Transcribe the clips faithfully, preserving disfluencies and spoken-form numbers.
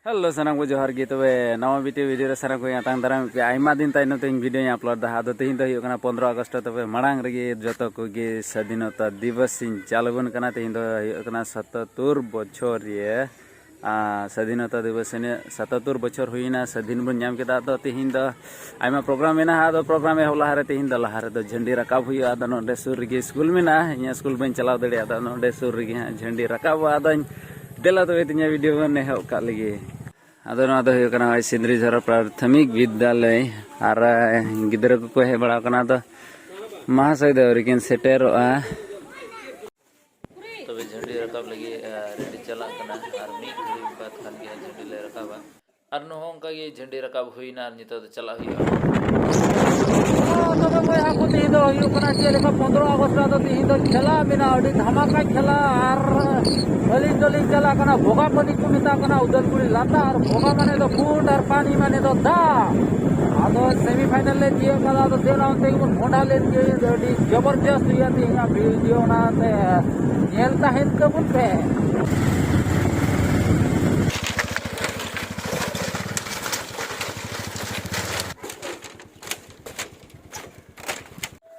Hello, ᱥᱟᱱᱟᱢ ᱠᱚ ᱡᱚᱦᱟᱨ ᱜᱮ᱾ ᱛᱚᱵᱮ ᱱᱟᱣᱟ ᱢᱤᱫᱴᱮᱡ ᱵᱷᱤᱰᱤᱭᱳ ᱨᱮ ᱥᱟᱱᱟᱢ ᱠᱚ ᱟᱛᱟᱝ ᱫᱟᱨᱟᱢ ᱯᱮ᱾ ᱟᱭᱢᱟ ᱫᱤᱱ ᱛᱟᱭᱱᱚᱢ ᱛᱮ ᱤᱧ ᱵᱷᱤᱰᱤᱭᱳᱧ ᱟᱯᱞᱳᱰ ᱫᱟ᱾ ᱟᱫᱚ ᱛᱮᱦᱮᱧ ᱫᱚ ᱦᱩᱭᱩᱜ ᱠᱟᱱᱟ ᱯᱚᱱᱫᱽᱨᱚ ᱟᱜᱚᱥᱴ, ᱛᱚᱵᱮ ᱢᱟᱲᱟᱝ ᱨᱮᱜᱮ ᱡᱚᱛᱚ ᱠᱚᱜᱮ ᱥᱟᱫᱷᱤᱱᱚᱛᱟ ᱫᱤᱵᱚᱥ ᱤᱧ ᱪᱟᱞ ᱟᱵᱚᱱ ᱠᱟᱱᱟ᱾ ᱛᱮᱦᱮᱧ ᱫᱚ ᱦᱩᱭᱩᱜ ᱠᱟᱱᱟ ᱥᱟᱛᱟᱛᱛᱳᱨ ᱵᱚᱪᱷᱚᱨ ᱨᱮ ᱟᱨ ᱥᱟᱫᱷᱤᱱᱚᱛᱟ ᱫᱤᱵᱚᱥ ᱤᱱᱟᱹᱜ ᱥᱟᱛᱟᱛᱛᱳᱨ ᱵᱚᱪᱷᱚᱨ ᱦᱩᱭᱱᱟ, ᱥᱟᱫᱷᱤᱱ ᱵᱚᱱ ᱧᱟᱢ ᱠᱮᱫᱟ᱾ ᱟᱫᱚ ᱛᱤᱦᱤᱧ ᱫᱚ ᱟᱭᱢᱟ ᱯᱨᱳᱜᱨᱟᱢ ᱢᱮᱱᱟᱜᱼᱟ᱾ ᱟᱫᱚ ᱯᱨᱳᱜᱨᱟᱢ ᱮᱦᱚᱵ ᱞᱟᱦᱟᱨᱮ ᱛᱤᱦᱤᱧ ᱫᱚ ᱞᱟᱦᱟ ᱨᱮᱫᱚ ᱡᱷᱟᱹᱱᱰᱤ ᱨᱟᱠᱟᱵ ᱦᱩᱭᱩᱜᱼᱟ᱾ ᱟᱫᱚ ᱱᱚᱰᱮ ᱥᱩᱨ ᱨᱮᱜᱮ ᱥᱠᱩᱞ ᱢᱮᱱᱟᱜᱼᱟ, ᱤᱧᱟᱹᱜ ᱥᱠᱩᱞ ᱵᱟᱹᱧ ᱪᱟᱞᱟᱣ ᱫᱟᱲᱮᱭᱟᱜᱼᱟ᱾ ᱟᱫᱚ ᱱᱚᱰᱮ ᱥᱩᱨ ᱨᱮᱜᱮ ᱦᱟᱸᱜ ᱡᱷᱟᱹᱱᱰᱤ ᱨᱟᱠᱟᱵᱚᱜᱼᱟ᱾ ᱟᱫᱚᱧ ᱫᱮᱞᱟ ᱛᱚᱵᱮ ᱛᱤᱧᱟᱹ ᱵᱷᱤᱰᱤᱭᱳ ᱵᱚᱱ ᱮᱦᱚᱵ ᱠᱟᱜ ᱞᱮᱜᱮ᱾ ᱟᱫᱚ ᱱᱚᱣᱟ ᱫᱚ ᱦᱩᱭᱩᱜ ᱠᱟᱱᱟ ᱥᱤᱸᱫᱽᱨᱤ ᱡᱷᱚᱨᱟ ᱯᱨᱟᱛᱷᱚᱢᱤᱠ ᱵᱤᱫᱽᱫᱟᱞᱚᱭ᱾ ᱟᱨ ᱜᱤᱫᱽᱨᱟᱹ ᱠᱚᱠᱚ ᱦᱮᱡ ᱵᱟᱲᱟ ᱠᱟᱱᱟ᱾ ᱟᱫᱚ ᱢᱟᱦᱟᱥᱚᱭ ᱫᱚ ᱟᱹᱣᱨᱤ ᱠᱤᱱ ᱥᱮᱴᱮᱨᱚᱜᱼᱟ᱾ ᱛᱚᱵᱮ ᱡᱷᱟᱹᱱᱰᱤ ᱨᱟᱠᱟᱵ ᱞᱟᱹᱜᱤᱫ ᱨᱮᱰᱤ ᱪᱟᱞᱟᱜ ᱠᱟᱱᱟ, ᱟᱨ ᱢᱤᱫ ᱜᱷᱟᱹᱲᱤᱡ ᱵᱟᱫ ᱠᱷᱟᱱ ᱜᱮ ᱡᱷᱟᱹᱱᱰᱤ ᱞᱮ ᱨᱟᱠᱟᱵᱟ᱾ ᱟᱨ ᱱᱚᱜᱼᱚ ᱱᱚᱝᱠᱟ ᱜᱮ ᱡᱷᱟᱹᱱᱰᱤ ᱨᱟᱠᱟᱵ ᱦᱩᱭᱱᱟ, ᱟᱨ ᱱᱤᱛᱚᱜ ᱫᱚ ᱪᱟᱞᱟᱜ ᱦᱩᱭᱩᱜᱼᱟ᱾ ᱛᱚᱵᱮ ᱵᱚᱭᱦᱟ ᱠᱚ, ᱛᱮᱦᱮᱧ ᱫᱚ ᱦᱩᱭᱩᱜ ᱠᱟᱱᱟ ᱪᱮᱫ ᱞᱮᱠᱟ ᱯᱚᱱᱫᱽᱨᱚ ᱟᱜᱚᱥᱴ ᱨᱮ, ᱟᱫᱚ ᱛᱮᱦᱮᱧ ᱫᱚ ᱠᱷᱮᱞᱟ ᱢᱮᱱᱟᱜᱼᱟ, ᱟᱹᱰᱤ ᱫᱷᱟᱢᱟᱠᱟ ᱠᱷᱮᱞᱟ᱾ ᱟᱨ ᱟᱹᱞᱤᱧ ᱫᱚᱞᱤᱧ ᱪᱟᱞᱟᱜ ᱠᱟᱱᱟ ᱵᱷᱚᱜᱟ ᱯᱟᱹᱱᱤ ᱠᱚ ᱢᱮᱛᱟᱜ ᱠᱟᱱᱟ, ᱩᱫᱟᱞᱜᱩᱲᱤ ᱞᱟᱛᱟᱨ᱾ ᱵᱷᱚᱜᱟ ᱢᱟᱱᱮ ᱫᱚ ᱠᱩᱸᱰ ᱟᱨ ᱯᱟᱹᱱᱤ ᱢᱟᱱᱮ ᱫᱚ ᱫᱟᱜ᱾ ᱟᱫᱚ ᱥᱮᱢᱤ ᱯᱷᱟᱭᱱᱟᱞ ᱞᱮ ᱛᱤᱭᱳᱜ ᱠᱟᱫᱟ, ᱟᱫᱚ ᱫᱮᱞᱟ ᱚᱱᱛᱮ ᱜᱮᱵᱚᱱ ᱢᱚᱦᱰᱟ ᱞᱮᱱ ᱜᱮ, ᱟᱹᱰᱤ ᱡᱚᱵᱚᱨᱡᱚᱥᱛ ᱦᱩᱭᱩᱜᱼᱟ ᱛᱮᱦᱮᱧᱟᱜ ᱵᱷᱤᱰᱤᱭᱳ, ᱚᱱᱟᱛᱮ ᱧᱮᱞ ᱛᱟᱦᱮᱱ ᱛᱟᱵᱚᱱ ᱯᱮ᱾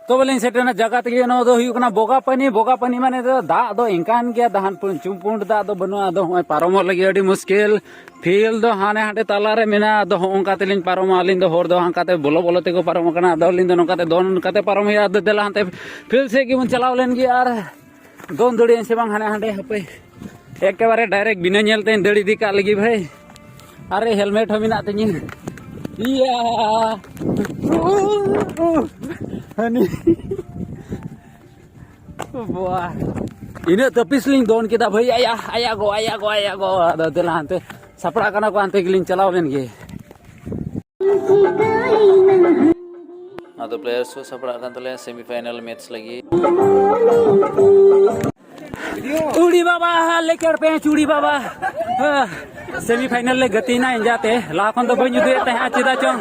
ᱛᱚᱵᱮ ᱞᱤᱧ ᱥᱮᱴᱮᱨᱮᱱᱟ ᱡᱟᱭᱜᱟ ᱛᱮᱜᱮ᱾ ᱱᱚᱣᱟ ᱫᱚ ᱦᱩᱭᱩᱜ ᱠᱟᱱᱟ ᱵᱚᱜᱟ ᱯᱟᱹᱱᱤ᱾ ᱵᱚᱜᱟ ᱯᱟᱹᱱᱤ ᱢᱟᱱᱮ ᱫᱚ ᱫᱟᱜ ᱫᱚ ᱮᱱᱠᱟᱱ ᱜᱮᱭᱟ, ᱫᱟᱦᱟᱱ ᱯᱩᱱ ᱪᱩᱢᱯᱩᱱᱰ ᱫᱟᱜ ᱫᱚ ᱵᱟᱹᱱᱩᱜᱼᱟ᱾ ᱟᱫᱚ ᱦᱚᱸᱜᱼᱚᱭ ᱯᱟᱨᱚᱢᱚᱜ ᱞᱟᱹᱜᱤᱫ ᱟᱹᱰᱤ ᱢᱩᱥᱠᱤᱞ᱾ ᱯᱷᱤᱞᱰ ᱫᱚ ᱦᱟᱱᱮ ᱦᱟᱸᱰᱮ ᱛᱟᱞᱟᱨᱮ ᱢᱮᱱᱟᱜᱼᱟ᱾ ᱟᱫᱚ ᱦᱚᱸᱜᱼᱚ ᱱᱚᱝᱠᱟ ᱛᱮᱞᱤᱧ ᱯᱟᱨᱚᱢᱟ᱾ ᱟᱹᱞᱤᱧ ᱫᱚ ᱦᱚᱲ ᱫᱚ ᱦᱟᱱᱠᱟ ᱛᱮ ᱵᱚᱞᱚ ᱵᱚᱞᱚ ᱛᱮᱠᱚ ᱯᱟᱨᱚᱢᱚᱜ ᱠᱟᱱᱟ᱾ ᱟᱫᱚ ᱟᱹᱞᱤᱧ ᱫᱚ ᱱᱚᱝᱠᱟ ᱛᱮ ᱫᱚᱱ ᱠᱟᱛᱮ ᱯᱟᱨᱚᱢ ᱦᱩᱭᱩᱜᱼᱟ᱾ ᱟᱫᱚ ᱫᱮᱞᱟ ᱦᱟᱱᱛᱮ ᱯᱷᱤᱞᱰ ᱥᱮᱫ ᱜᱮᱵᱚᱱ ᱪᱟᱞᱟᱣ ᱞᱮᱱ ᱜᱮ ᱟᱨ ᱫᱚᱱ ᱫᱟᱲᱮᱭᱟᱜ ᱟᱹᱧ ᱥᱮ ᱵᱟᱝ ᱦᱟᱱᱮ ᱦᱟᱸᱰᱮ, ᱦᱟᱯᱮ᱾ ᱮᱠᱮᱵᱟᱨᱮ ᱰᱟᱭᱨᱮᱠᱴ ᱵᱤᱱᱟᱹ ᱧᱮᱞ ᱛᱮᱧ ᱫᱟᱹᱲ ᱤᱫᱤ ᱠᱟᱜ ᱞᱟᱹᱜᱤᱫ ᱵᱷᱟᱹᱭ᱾ ᱟᱨᱮ ᱦᱮᱞᱢᱮᱴ ᱦᱚᱸ ᱢᱮᱱᱟᱜ ᱛᱤᱧᱟᱹ᱾ ᱤᱭᱟ᱾ ᱦᱟᱹᱱᱤ᱾ ᱵᱟ᱾ ᱤᱱᱟᱹᱜ ᱛᱟᱹᱯᱤᱥ ᱞᱤᱧ ᱫᱚᱱ ᱠᱮᱫᱟ ᱵᱷᱟᱹᱭ, ᱟᱭᱟ, ᱟᱭᱟ ᱜᱚ, ᱟᱭᱟ ᱜᱚ, ᱟᱭᱟ ᱜᱚ᱾ ᱟᱫᱚ ᱫᱮᱞᱟ ᱦᱟᱱᱛᱮ ᱥᱟᱯᱲᱟᱜ ᱠᱟᱱᱟ ᱠᱚ, ᱦᱟᱱᱛᱮ ᱜᱮᱞᱤᱧ ᱪᱟᱞᱟᱣ ᱞᱮᱱ ᱜᱮ᱾ ᱯᱞᱮᱭᱟᱨᱥ ᱠᱚ ᱥᱟᱯᱲᱟᱜ ᱠᱟᱱ ᱛᱟᱞᱮᱭᱟ ᱥᱮᱢᱤ ᱯᱷᱟᱭᱱᱟᱞ ᱢᱮᱪ ᱞᱟᱹᱜᱤᱫ᱾ ᱩᱲᱤ ᱵᱟᱵᱟ, ᱞᱮᱠᱮᱲ ᱯᱮ ᱪᱩᱲᱤ ᱵᱟᱵᱟ᱾ ᱦᱮᱸ, ᱥᱮᱢᱤ ᱯᱷᱟᱭᱱᱟᱞ ᱞᱮ ᱜᱟᱛᱮᱭᱮᱱᱟ ᱤᱧ ᱡᱟᱛᱮ᱾ ᱞᱟᱦᱟ ᱠᱷᱚᱱ ᱫᱚ ᱵᱟᱹᱧ ᱩᱫᱩᱜ ᱮᱫ ᱛᱟᱦᱮᱸᱫ, ᱪᱮᱫᱟᱜ ᱪᱚᱝ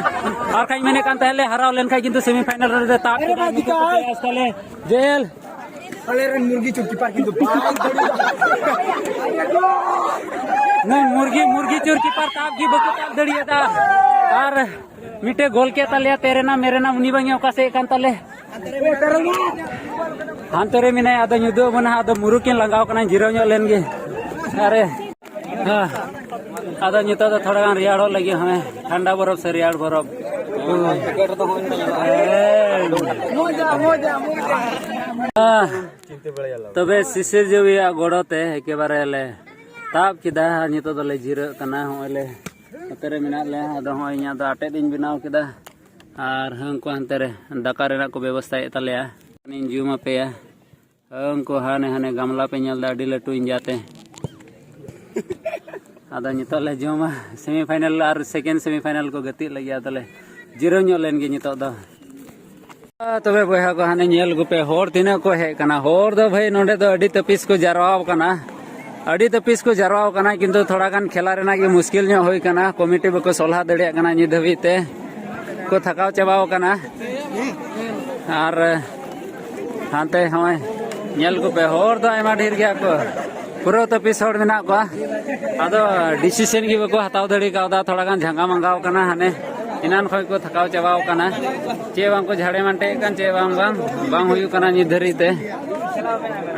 ᱟᱨ ᱠᱷᱟᱡ ᱢᱮᱱᱮᱫ ᱠᱟᱱ ᱛᱟᱦᱮᱸᱫ ᱞᱮ ᱦᱟᱨᱟᱣ ᱞᱮᱱᱠᱷᱟᱡ, ᱠᱤᱱᱛᱩ ᱥᱮᱢᱤ ᱯᱷᱟᱭᱱᱟᱞ ᱨᱮ ᱛᱟᱵ ᱠᱮᱫᱟ᱾ ᱱᱩᱠᱩ ᱠᱚ ᱯᱞᱮᱭᱟᱨᱥ ᱛᱟᱞᱮ ᱡᱮᱞ᱾ ᱟᱞᱮ ᱨᱮᱱ ᱢᱩᱨᱜᱤ ᱪᱳᱨ ᱠᱤᱯᱟᱨ ᱠᱤᱱᱛᱩ ᱵᱟᱝ ᱫᱟᱲᱮᱭᱟᱜᱼᱟ᱾ ᱱᱩᱭ ᱢᱩᱨᱜᱤ, ᱢᱩᱨᱜᱤ ᱪᱳᱨ ᱠᱤᱯᱟᱨ ᱛᱟᱵ ᱜᱮ ᱵᱟᱠᱚ ᱛᱟᱵ ᱫᱟᱲᱮᱭᱟᱫᱟ᱾ ᱟᱨ ᱢᱤᱫᱴᱮᱡ ᱜᱳᱞ ᱠᱮᱫ ᱛᱟᱞᱮᱭᱟ ᱛᱮᱨᱮᱱᱟ ᱢᱮᱨᱮᱱᱟ, ᱩᱱᱤ ᱵᱟᱝ ᱮ ᱚᱠᱟ ᱥᱮᱫ ᱠᱟᱱ ᱛᱟᱞᱮ᱾ ᱦᱟᱱᱛᱮ ᱨᱮ ᱢᱮᱱᱟᱭᱟ, ᱟᱫᱚ ᱧᱩᱫᱟᱹ ᱟᱵᱚᱱᱟ, ᱟᱫᱚ ᱢᱩᱨᱩ ᱠᱤᱱ ᱞᱟᱸᱜᱟᱣ ᱠᱟᱱᱟ, ᱡᱤᱨᱟᱹᱣ ᱧᱚᱜ ᱞᱮᱱ ᱜᱮ᱾ ᱟᱨᱮ, ᱦᱮᱸ, ᱟᱫᱚ ᱱᱤᱛᱚᱜ ᱫᱚ ᱛᱷᱚᱲᱟ ᱜᱟᱱ ᱨᱮᱭᱟᱲᱚᱜ ᱞᱟᱹᱜᱤᱫ, ᱦᱮᱸ, ᱴᱷᱟᱱᱰᱟ ᱵᱚᱨᱚᱯ ᱥᱮ ᱨᱮᱭᱟᱲ ᱵᱚᱨᱚᱯ᱾ ᱦᱮᱸ᱾ ᱛᱚᱵᱮ ᱥᱤᱥᱤᱨ ᱡᱟᱹᱣᱤᱭᱟᱜ ᱜᱚᱲᱚ ᱛᱮ ᱮᱠᱮᱵᱟᱨᱮ ᱞᱮ ᱛᱟᱵ ᱠᱮᱫᱟ᱾ ᱟᱨ ᱱᱤᱛᱚᱜ ᱫᱚᱞᱮ ᱡᱤᱨᱟᱹᱜ ᱠᱟᱱᱟ᱾ ᱦᱚᱸᱜᱼᱚᱭ ᱞᱮ ᱱᱚᱛᱮ ᱨᱮ ᱢᱮᱱᱟᱜ ᱞᱮᱭᱟ᱾ ᱟᱫᱚ ᱦᱚᱸᱜᱼᱚᱭ ᱤᱧᱟᱹᱜ ᱫᱚ ᱟᱴᱮᱫ ᱤᱧ ᱵᱮᱱᱟᱣ ᱠᱮᱫᱟ᱾ ᱟᱨ ᱦᱟᱹᱱᱠᱩ ᱦᱟᱱᱛᱮ ᱨᱮ ᱫᱟᱠᱟ ᱨᱮᱱᱟᱜ ᱠᱚ ᱵᱮᱵᱚᱥᱛᱷᱟᱭᱮᱫ ᱛᱟᱞᱮᱭᱟ᱾ ᱤᱧ ᱡᱩᱢ ᱟᱯᱮᱭᱟ᱾ ᱦᱟᱹᱱᱠᱩ ᱦᱟᱱᱮ, ᱦᱟᱱᱮ ᱜᱟᱢᱞᱟ ᱯᱮ ᱧᱮᱞ ᱮᱫᱟ, ᱟᱹᱰᱤ ᱞᱟᱹᱴᱩ ᱤᱧ ᱡᱟᱛᱮ᱾ ᱟᱫᱚ ᱱᱤᱛᱚᱜ ᱞᱮ ᱡᱚᱢᱟ᱾ ᱥᱮᱢᱤ ᱯᱷᱟᱭᱱᱟᱞ ᱟᱨ ᱥᱮᱠᱮᱱᱰ ᱥᱮᱢᱤ ᱯᱷᱟᱭᱱᱟᱞ ᱠᱚ ᱜᱟᱛᱮᱜ ᱞᱟᱹᱜᱤᱫ᱾ ᱟᱫᱚ ᱞᱮ ᱡᱤᱨᱟᱹᱣ ᱧᱚᱜ ᱞᱮᱱ ᱜᱮ ᱱᱤᱛᱚᱜ ᱫᱚ᱾ ᱛᱚᱵᱮ ᱵᱚᱭᱦᱟ ᱠᱚ, ᱦᱟᱱᱮ ᱧᱮᱞ ᱠᱚᱯᱮ, ᱦᱚᱲ ᱛᱤᱱᱟᱹᱜ ᱠᱚ ᱦᱮᱡ ᱠᱟᱱᱟ᱾ ᱦᱚᱲ ᱫᱚ ᱵᱷᱟᱹᱭ ᱱᱚᱸᱰᱮ ᱫᱚ ᱟᱹᱰᱤ ᱛᱟᱹᱯᱤᱥ ᱠᱚ ᱡᱟᱨᱣᱟ ᱟᱠᱟᱱᱟ, ᱟᱹᱰᱤ ᱛᱟᱹᱯᱤᱥ ᱠᱚ ᱡᱟᱨᱣᱟ ᱟᱠᱟᱱᱟ, ᱠᱤᱱᱛᱩ ᱛᱷᱚᱲᱟ ᱜᱟᱱ ᱠᱷᱮᱞᱟ ᱨᱮᱱᱟᱜ ᱜᱮ ᱢᱩᱥᱠᱤᱞ ᱧᱚᱜ ᱦᱩᱭ ᱠᱟᱱᱟ᱾ ᱠᱚᱢᱤᱴᱤ ᱵᱟᱠᱚ ᱥᱚᱞᱦᱟ ᱫᱟᱲᱮᱭᱟᱜ ᱠᱟᱱᱟ, ᱱᱤᱛ ᱫᱷᱟᱹᱵᱤᱡ ᱛᱮ ᱠᱚ ᱛᱷᱟᱠᱟᱣ ᱪᱟᱵᱟᱣ ᱟᱠᱟᱱᱟ᱾ ᱟᱨ ᱦᱟᱱᱛᱮ ᱦᱚᱸᱜᱼᱚᱭ ᱧᱮᱞ ᱠᱚᱯᱮ, ᱦᱚᱲ ᱫᱚ ᱟᱭᱢᱟ ᱰᱷᱮᱨ ᱜᱮᱭᱟ ᱠᱚ, ᱯᱩᱨᱟᱹ ᱛᱟᱹᱯᱤᱥ ᱦᱚᱲ ᱢᱮᱱᱟᱜ ᱠᱚᱣᱟ᱾ ᱟᱫᱚ ᱰᱤᱥᱤᱥᱮᱱ ᱜᱮ ᱵᱟᱠᱚ ᱦᱟᱛᱟᱣ ᱫᱟᱲᱮ ᱠᱟᱣᱫᱟ, ᱛᱷᱚᱲᱟ ᱜᱟᱱ ᱡᱷᱟᱸᱜᱟ ᱢᱟᱸᱜᱟᱣ ᱠᱟᱱᱟ᱾ ᱦᱟᱱᱮ ᱮᱱᱟᱱ ᱠᱷᱚᱱ ᱠᱚ ᱛᱷᱟᱠᱟᱣ ᱪᱟᱵᱟᱣ ᱠᱟᱱᱟ᱾ ᱪᱮᱫ ᱵᱟᱝ ᱠᱚ ᱡᱷᱟᱲᱮ ᱢᱟᱱᱴᱮᱭᱮᱫ ᱠᱟᱱ, ᱪᱮᱫ ᱵᱟᱝ, ᱵᱟᱝ, ᱵᱟᱝ ᱦᱩᱭᱩᱜ ᱠᱟᱱᱟ ᱱᱤᱛ ᱫᱷᱟᱹᱨᱤᱡ ᱛᱮ᱾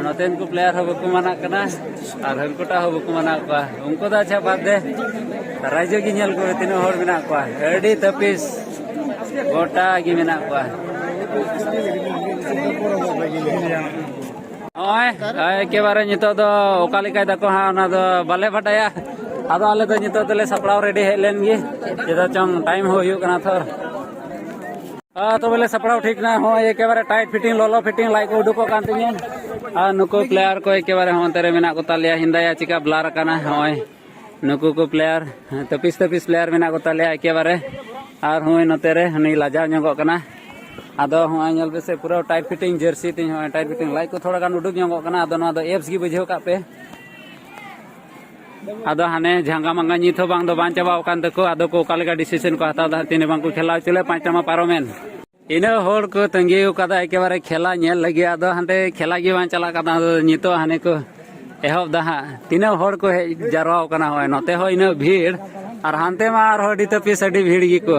ᱱᱚᱛᱮᱱ ᱠᱚ ᱯᱞᱮᱭᱟᱨ ᱦᱚᱸ ᱵᱟᱠᱚ ᱢᱟᱱᱟᱜ ᱠᱟᱱᱟ ᱟᱨ ᱦᱟᱹᱱᱠᱩᱴᱟ ᱦᱚᱸ ᱵᱟᱠᱚ ᱢᱟᱱᱟᱣ ᱠᱚᱣᱟ᱾ ᱩᱱᱠᱩ ᱫᱚ ᱟᱪᱪᱷᱟ ᱵᱟᱫ ᱫᱮ, ᱨᱟᱡᱽᱭᱚ ᱜᱮ ᱧᱮᱞ ᱠᱚ ᱛᱤᱱᱟᱹᱜ ᱦᱚᱲ ᱢᱮᱱᱟᱜ ᱠᱚᱣᱟ, ᱟᱹᱰᱤ ᱛᱟᱹᱯᱤᱥ ᱜᱚᱴᱟ ᱜᱮ ᱢᱮᱱᱟᱜ ᱠᱚᱣᱟ᱾ ᱱᱚᱜᱼᱚᱭ ᱮᱠᱮᱵᱟᱨᱮ ᱱᱤᱛᱚᱜ ᱫᱚ ᱚᱠᱟ ᱞᱮᱠᱟᱭ ᱫᱟᱠᱚ ᱦᱟᱸᱜ, ᱚᱱᱟ ᱫᱚ ᱵᱟᱞᱮ ᱵᱟᱰᱟᱭᱟ᱾ ᱟᱫᱚ ᱟᱞᱮ ᱫᱚ ᱱᱤᱛᱚᱜ ᱫᱚᱞᱮ ᱥᱟᱯᱲᱟᱣ ᱨᱮᱰᱤ ᱦᱮᱡ ᱞᱮᱱ ᱜᱮ, ᱪᱮᱫᱟᱜ ᱪᱚᱝ ᱴᱟᱭᱤᱢ ᱦᱚᱸ ᱦᱩᱭᱩᱜ ᱠᱟᱱᱟ ᱛᱷᱚᱨ᱾ ᱟᱨ ᱛᱚᱵᱮ ᱞᱮ ᱥᱟᱯᱲᱟᱣ ᱴᱷᱤᱠ ᱱᱟ᱾ ᱦᱚᱸ, ᱮᱠᱮᱵᱟᱨᱮ ᱴᱟᱭᱤᱴ ᱯᱷᱤᱴᱤᱝ, ᱞᱚᱞᱚ ᱯᱷᱤᱴᱤᱝ ᱞᱟᱭᱤᱴ ᱠᱚ ᱩᱰᱩᱠᱚᱜ ᱠᱟᱱ ᱛᱤᱧᱟᱹ᱾ ᱟᱨ ᱱᱩᱠᱩ ᱯᱞᱮᱭᱟᱨ ᱠᱚ ᱮᱠᱮᱵᱟᱨᱮ ᱦᱚᱸ ᱚᱱᱛᱮ ᱨᱮ ᱢᱮᱱᱟᱜ ᱠᱚ ᱛᱟᱞᱮᱭᱟ᱾ ᱦᱤᱱᱫᱟᱭᱟ ᱪᱤᱠᱟ ᱵᱞᱟᱨ ᱟᱠᱟᱱᱟ᱾ ᱦᱚᱸᱜᱼᱚᱭ ᱱᱩᱠᱩ ᱠᱚ ᱯᱞᱮᱭᱟᱨ, ᱛᱟᱹᱯᱤᱥ ᱛᱟᱹᱯᱤᱥ ᱯᱞᱮᱭᱟᱨ ᱢᱮᱱᱟᱜ ᱠᱚ ᱛᱟᱞᱮᱭᱟ ᱮᱠᱮᱵᱟᱨᱮ᱾ ᱟᱨ ᱦᱚᱸᱜᱼᱚᱭ ᱱᱚᱛᱮ ᱨᱮ ᱩᱱᱤ ᱞᱟᱡᱟᱣ ᱧᱚᱜᱚᱜ ᱠᱟᱱᱟ᱾ ᱟᱫᱚ ᱦᱚᱸᱜᱼᱚᱭ ᱧᱮᱞ ᱯᱮᱥᱮ, ᱯᱩᱨᱟᱹ tight fitting jersey ᱛᱤᱧ, ᱦᱚᱸᱜᱼᱚᱭ tight fitting, light ᱠᱚ ᱛᱷᱚᱲᱟ ᱜᱟᱱ ᱩᱰᱩᱠ ᱧᱚᱜᱚᱜ ᱠᱟᱱᱟ᱾ ᱟᱫᱚ ᱱᱚᱣᱟ ᱫᱚ apps ᱜᱮ ᱵᱩᱡᱷᱟᱹᱣ ᱠᱟᱜ ᱯᱮ᱾ ᱟᱫᱚ ᱦᱟᱱᱮ ᱡᱷᱟᱸᱜᱟ ᱢᱟᱸᱜᱟ ᱱᱤᱛ ᱦᱚᱸ ᱵᱟᱝ ᱫᱚ ᱵᱟᱝ ᱪᱟᱵᱟᱣ ᱟᱠᱟᱱ ᱛᱟᱠᱚ᱾ ᱟᱫᱚ ᱠᱚ ᱚᱠᱟ ᱞᱮᱠᱟ decision ᱠᱚ ᱦᱟᱛᱟᱣ ᱮᱫᱟ, ᱛᱤᱱᱟᱹᱜ ᱵᱟᱝ ᱠᱚ ᱠᱷᱮᱞᱟ ᱦᱚᱪᱚ ᱞᱮ, ᱯᱟᱸᱪᱴᱟ ᱢᱟ ᱯᱟᱨᱚᱢᱮᱱ᱾ ᱤᱱᱟᱹ ᱦᱚᱲ ᱠᱚ ᱛᱟᱺᱜᱤ ᱟᱠᱟᱫᱟ ᱮᱠᱮᱵᱟᱨᱮ ᱠᱷᱮᱞᱟ ᱧᱮᱞ ᱞᱟᱹᱜᱤᱫ᱾ ᱟᱫᱚ ᱦᱟᱱᱛᱮ ᱠᱷᱮᱞᱟ ᱜᱮ ᱵᱟᱝ ᱪᱟᱞᱟᱜ ᱠᱟᱱᱟ᱾ ᱟᱫᱚ ᱱᱤᱛᱚᱜ ᱦᱟᱱᱮ ᱠᱚ ᱮᱦᱚᱵ ᱫᱟ ᱦᱟᱸᱜ᱾ ᱛᱤᱱᱟᱹᱜ ᱦᱚᱲ ᱠᱚ ᱦᱮᱡ ᱡᱟᱨᱣᱟ ᱟᱠᱟᱱᱟ, ᱦᱚᱸᱜᱼᱚᱭ ᱱᱚᱛᱮ ᱦᱚᱸ ᱤᱱᱟᱹᱜ ᱵᱷᱤᱲ, ᱟᱨ ᱦᱟᱱᱛᱮ ᱢᱟ ᱟᱨᱦᱚᱸ ᱟᱹᱰᱤ ᱛᱟᱹᱯᱤᱥ, ᱟᱹᱰᱤ ᱵᱷᱤᱲ ᱜᱮᱠᱚ᱾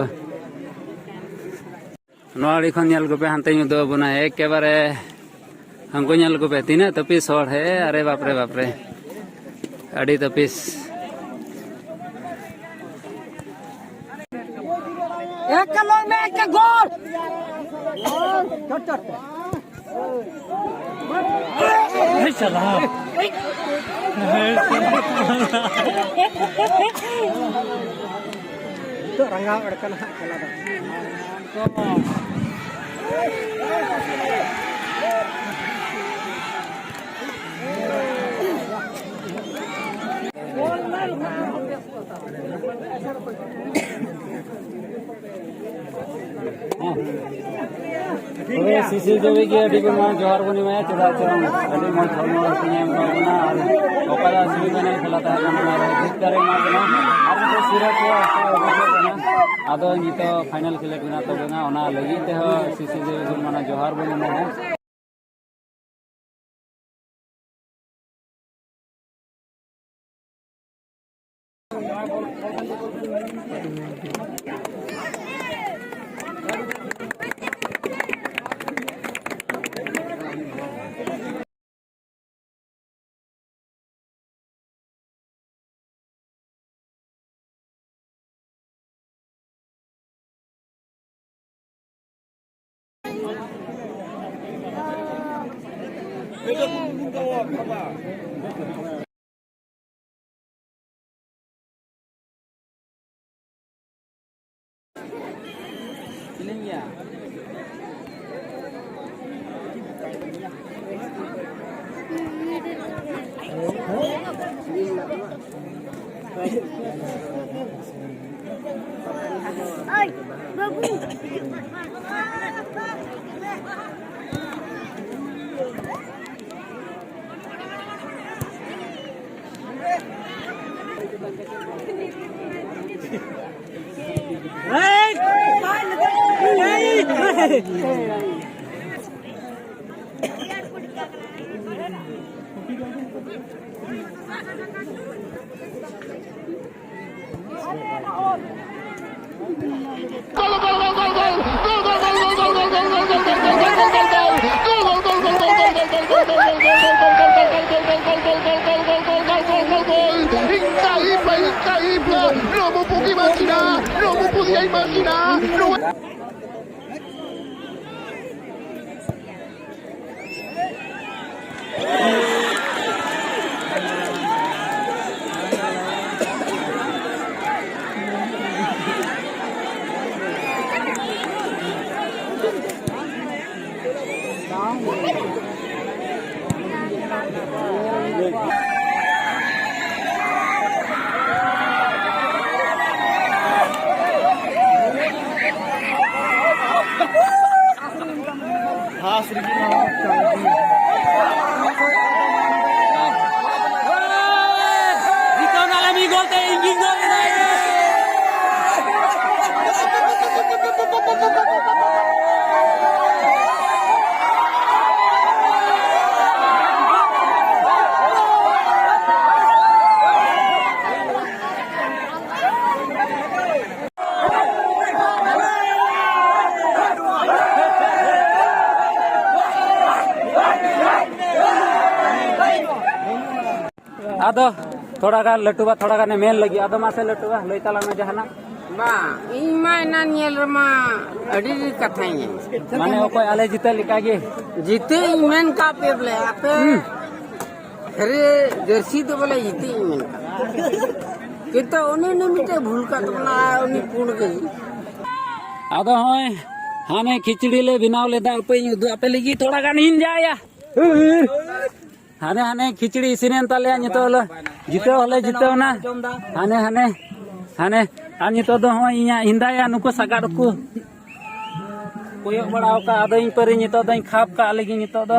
ᱱᱚᱣᱟ ᱟᱹᱰᱤ ᱠᱷᱚᱱ ᱧᱮᱞ ᱠᱚᱯᱮ, ᱦᱟᱱᱛᱮ ᱧᱩᱫᱟᱹ ᱵᱚᱱᱟ ᱮᱠᱮᱵᱟᱨᱮ᱾ ᱦᱟᱱᱠᱩ ᱧᱮᱞ ᱠᱚᱯᱮ, ᱛᱤᱱᱟᱹᱜ ᱛᱟᱹᱯᱤᱥ ᱦᱚᱲ, ᱦᱮ, ᱟᱨᱮ ᱵᱟᱯᱨᱮ, ᱵᱟᱯᱨᱮ, ᱟᱹᱰᱤ ᱛᱟᱹᱯᱤᱥ᱾ ᱮᱠ ᱠᱟᱞᱚᱨ ᱢᱮ, ᱮᱠ ᱜᱳᱞ᱾ ᱪᱚᱴ, ᱪᱚᱴ, ᱪᱚᱴ᱾ ᱮᱭ ᱥᱟᱞᱟ᱾ ᱱᱤᱛᱚᱜ ᱨᱟᱸᱜᱟᱣ ᱮᱲᱮ ᱠᱟᱱᱟ ᱦᱟᱸᱜ ᱠᱷᱮᱞᱟ ᱫᱚ᱾ ᱛᱚᱵᱮ ᱥᱤᱥᱤᱨ ᱡᱟᱹᱣᱤ ᱜᱮ ᱟᱹᱰᱤ ᱜᱮ ᱱᱚᱣᱟ ᱡᱚᱦᱟᱨ ᱵᱚᱱ ᱮᱢᱟᱭᱟ, ᱪᱮᱫᱟᱜ ᱥᱮ ᱟᱹᱰᱤ ᱢᱚᱡᱽ ᱦᱚᱲᱢᱚ ᱦᱟᱹᱴᱤᱧ ᱮ ᱮᱢ ᱠᱟᱜ ᱵᱚᱱᱟ, ᱟᱨ ᱚᱠᱟᱨᱮ ᱥᱮᱢᱤ ᱯᱷᱟᱭᱱᱟᱞ ᱠᱷᱮᱞᱟ ᱛᱟᱦᱮᱸ ᱠᱟᱱᱟ, ᱚᱱᱟ ᱨᱮ ᱡᱤᱛᱠᱟᱨ ᱮ ᱮᱢᱟ ᱵᱚᱱᱟ, ᱟᱨ ᱢᱤᱫᱴᱮᱱ ᱥᱤᱨᱟᱹ ᱠᱚ ᱟᱥᱟ ᱟᱹᱜᱩ ᱠᱟᱱᱟ᱾ ᱟᱫᱚ ᱱᱤᱛᱚᱜ ᱯᱷᱟᱭᱱᱟᱞ ᱠᱷᱮᱞᱳᱰ ᱢᱮᱱᱟᱜ ᱛᱟᱵᱚᱱᱟ, ᱚᱱᱟ ᱞᱟᱹᱜᱤᱫ ᱛᱮᱦᱚᱸ ᱥᱤᱥᱤᱨ ᱡᱟᱹᱣᱤ ᱵᱚᱱ ᱢᱟᱱᱟ ᱡᱚᱦᱟᱨ ᱵᱚᱱ ᱮᱢᱟᱭᱟ᱾ Increíble, increíble. No me puedo imaginar. No. ᱡᱤᱛᱟᱹᱣ ᱱᱟᱞᱮ ᱢᱤᱫ ᱜᱳᱞ ᱛᱮ ᱤᱧ ᱜᱤᱧ ᱜᱳᱞ ᱠᱮᱫᱟ᱾ ᱟᱫᱚ ᱛᱷᱚᱲᱟ ᱜᱟᱱ ᱞᱟᱹᱴᱩ ᱵᱟ ᱛᱷᱚᱲᱟ ᱜᱟᱱᱮ ᱢᱮᱱ ᱞᱟᱹᱜᱤᱫ, ᱟᱫᱚ ᱢᱟᱥᱮ ᱞᱟᱹᱴᱩ ᱵᱟ ᱞᱟᱹᱭ ᱛᱟᱞᱟᱝ ᱢᱮ ᱡᱟᱦᱟᱱᱟᱜ᱾ ᱵᱟᱝ, ᱤᱧ ᱢᱟ ᱮᱱᱟᱱ ᱧᱮᱞ ᱨᱮᱢᱟ ᱟᱹᱰᱤ ᱰᱷᱮᱨ ᱠᱟᱛᱷᱟᱧ ᱢᱮᱱ᱾ ᱢᱟᱱᱮ ᱚᱠᱚᱭ ᱟᱞᱮ ᱡᱤᱛᱟᱹ ᱞᱮᱠᱟ ᱜᱮ? ᱡᱤᱛᱟᱹ ᱤᱧ ᱢᱮᱱ ᱠᱟᱜ ᱯᱮ ᱵᱚᱞᱮ, ᱟᱯᱮ ᱦᱩᱸ᱾ ᱟᱨᱮ, ᱡᱟᱹᱨᱥᱤ ᱫᱚ ᱵᱚᱞᱮ ᱤᱛᱟᱹᱧ ᱢᱮᱱ ᱠᱟᱫᱟ᱾ ᱠᱤᱱᱛᱩ ᱩᱱᱤ, ᱩᱱᱤ ᱢᱤᱫᱴᱮᱡ ᱵᱷᱩᱞ ᱠᱟᱜ ᱛᱟᱵᱚᱱᱟ, ᱩᱱᱤ ᱯᱩᱸᱰ ᱜᱮ᱾ ᱟᱫᱚ ᱦᱚᱸᱜᱼᱚᱭ ᱦᱟᱱᱮ ᱠᱷᱤᱪᱲᱤ ᱞᱮ ᱵᱮᱱᱟᱣ ᱞᱮᱫᱟ, ᱩᱯᱟᱹᱭ ᱤᱧ ᱩᱫᱩᱜ ᱟᱯᱮ ᱞᱟᱹᱜᱤᱫ ᱛᱷᱚᱲᱟ ᱜᱟᱱ ᱤᱧ ᱡᱟᱭᱟ᱾ ᱦᱟᱱᱮ, ᱦᱟᱱᱮ ᱠᱷᱤᱪᱲᱤ ᱤᱥᱤᱱᱮᱱ ᱛᱟᱞᱮᱭᱟ ᱱᱤᱛᱚᱜ ᱞᱮ᱾ ᱡᱤᱛᱟᱹᱣ ᱦᱚᱸᱞᱮ ᱡᱤᱛᱟᱹᱣ ᱮᱱᱟ᱾ ᱦᱟᱱᱮ ᱦᱟᱱᱮ ᱦᱟᱱᱮ ᱟᱨ ᱱᱤᱛᱚᱜ ᱫᱚ ᱱᱚᱜᱼᱚᱭ ᱤᱧᱟᱹᱜ ᱦᱮᱸᱫᱟᱭᱟ ᱱᱩᱠᱩ ᱥᱟᱜᱟᱫ ᱠᱚ ᱠᱚᱭᱚᱜ ᱵᱟᱲᱟ ᱟᱠᱟᱫ᱾ ᱟᱫᱚ ᱤᱧ ᱯᱟᱹᱨᱤ ᱱᱤᱛᱚᱜ ᱫᱚᱧ ᱠᱷᱟᱯ ᱠᱟᱜ ᱞᱟᱹᱜᱤᱫ ᱱᱤᱛᱚᱜ ᱫᱚ᱾